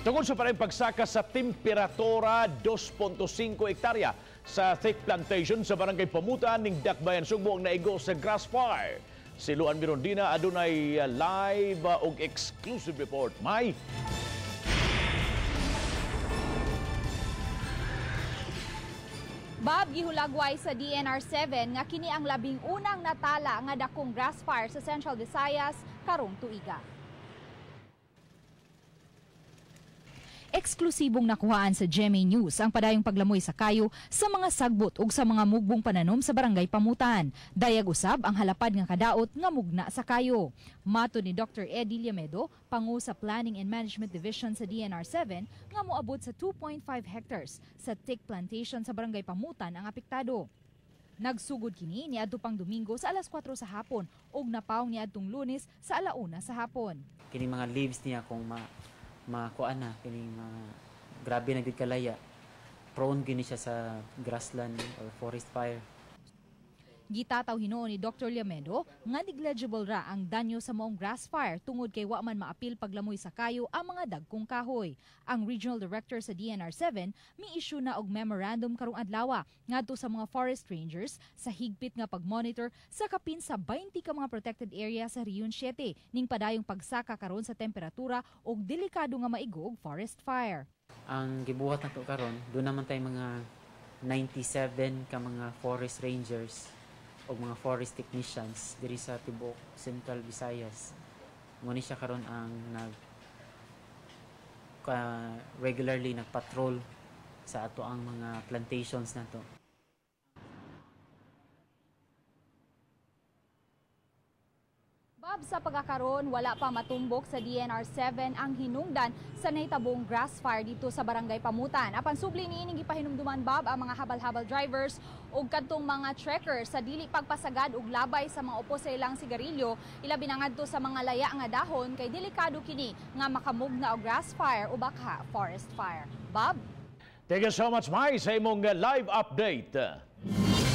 Tungod sa parehong pagsaka sa temperatura, 2.5 hektarya sa thick plantation sa Barangay Pamutan ning Dakbayan, Sugbo ang naigo sa grass fire. Si Luan Mirondina adunay live og exclusive report. May Bob, gihulagway sa DNR 7 nga kini ang labing unang natala nga dakong grass fire sa Central Visayas karong tuiga. Eksklusibong nakuhaan sa GMA News ang padayong paglamoy sa kayo sa mga sagbot ug sa mga mugbong pananom sa Barangay Pamutan. Dayag usab ang halapad nga kadaot nga mugna sa kayo. Mato ni Dr. Eddie Llamedo, pangu sa Planning and Management Division sa DNR 7, nga moabot sa 2.5 hectares sa teak plantation sa Barangay Pamutan ang apektado. Nagsugod kini niadto pang Domingo sa alas 4 sa hapon ug napawong niadtong Lunes sa alauna sa hapon. Kini mga leaves niya kung makuan na kining mga grabe na gid kalaya, prone gini siya sa grassland or forest fire. Gitataw hinuon ni Dr. Llamedo nga negligible ra ang danyo sa maong grass fire tungod kay wa man maapil paglamoy sa kayo ang mga dagkong kahoy. Ang Regional Director sa DNR 7 mi-issue na og memorandum karong adlaw ngadto sa mga forest rangers sa higpit nga pagmonitor sa kapin sa 20 ka mga protected area sa Region 7 ning padayong pagsaka karon sa temperatura og delikado nga maigo og forest fire. Ang gibuhat nato karon, doon naman tay mga 97 ka mga forest rangers o mga forest technicians diri sa tibuok Central Visayas. Nguni siya karon ang nag regularly nagpatrol sa ato ang mga plantations nato. Bob, sa pagkakaroon, wala pa matumbok sa DNR 7 ang hinungdan sa nahitabong grass fire dito sa Barangay Pamutan. Apan subli niining gipahinumduman, Bob, ang mga habal-habal drivers ug kadtong mga trekkers sa dili pagpasagad og labay sa mga upo sa ilang sigarilyo, ilabi na ngadto sa mga laya nga dahon kay delikado kini nga makamugna og grass fire o baka forest fire. Bob? Thank you so much, Mai, sa imong live update.